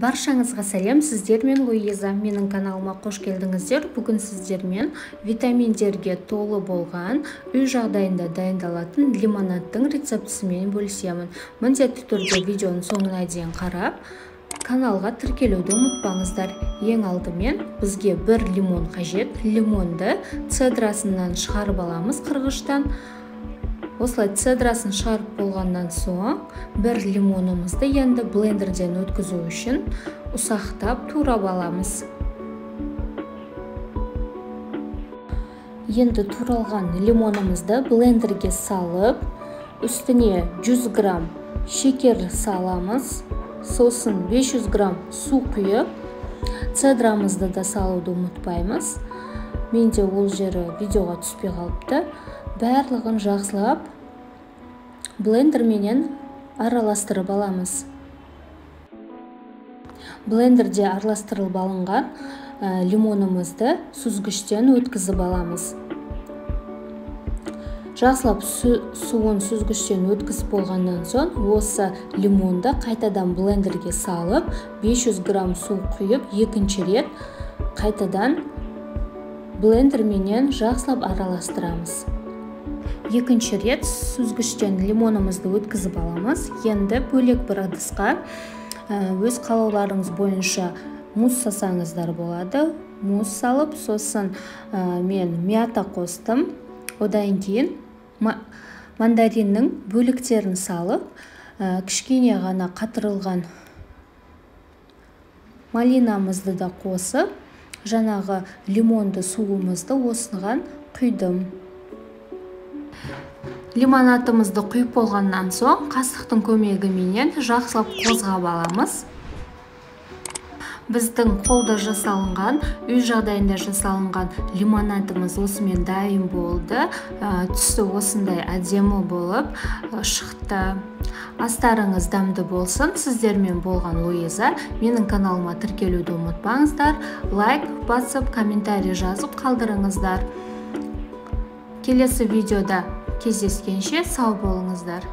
Баршаңызға сәлем, сіздермен Луиза. Менің каналыма қош келдіңіздер. Бүгін сіздермен витаминдерге толы болған үй жағдайында дайындалатын лимонадтың рецептісімен бөлісемін. Міндетті түрде видеоның соңына дейін қарап, каналға тіркелуді ұмытпаңыздар. Ең алдымен бізге бір лимон қажет. Лимонды цедрасынан шығарып аламыз қырғыштан. Осылай цедрасын шығарып болғаннан соң бір лимонымызды енді блендерден өткізу үшін ұсақтап турап аламыз. Енді туралған лимонымызды блендерге салып, үстіне 100 грамм шекер саламыз, сосын 500 грамм су құйып, цедрамызды да салуды ұмытпаймыз. Менде ол жері видеоға түспей қалыпты. Барлығын жақсылап блендерменен араластырып аламыз. Блендерде араластырылып алынған лимонымызды сүзгіштен өткізіп аламыз. Жақсылап суын сүзгіштен өткізіп болғаннан соң осы лимонды қайтадан блендерге салып, 500 грамм су құйып, екінші рет қайтадан блендерменен жақсылап араластырамыз. Екінші рет сүзгіштен лимонымызды өткізіп аламыз. Енді бөлек бір ыдысқа өз қалауларыңыз бойынша мұз салсаңыздар болады. Мұз салып, сосын мен мята қостым. Одан кейін мандариннің бөліктерін салып, кішкене ғана қатырылған малинамызды да қосып, жаңағы лимонды суымызды осыған құйдым. Лимонадымызды құйып болғаннан соң қасықтың көмегіменен жақсылап қозғап аламыз. Біздің қолда жасалынған, үй жағдайында жасалынған лимонадымыз осымен дайын болды. Түсі осындай әдемі болып шықты. Астарыңыз дәмді болсын. Сіздермен болған Луиза. Менің каналыма тіркелуді ұмытпаңыздар. Лайк басып, комментарий жазып қалдырыңыздар. Келесі видеода кездескенше сау болыңыздар.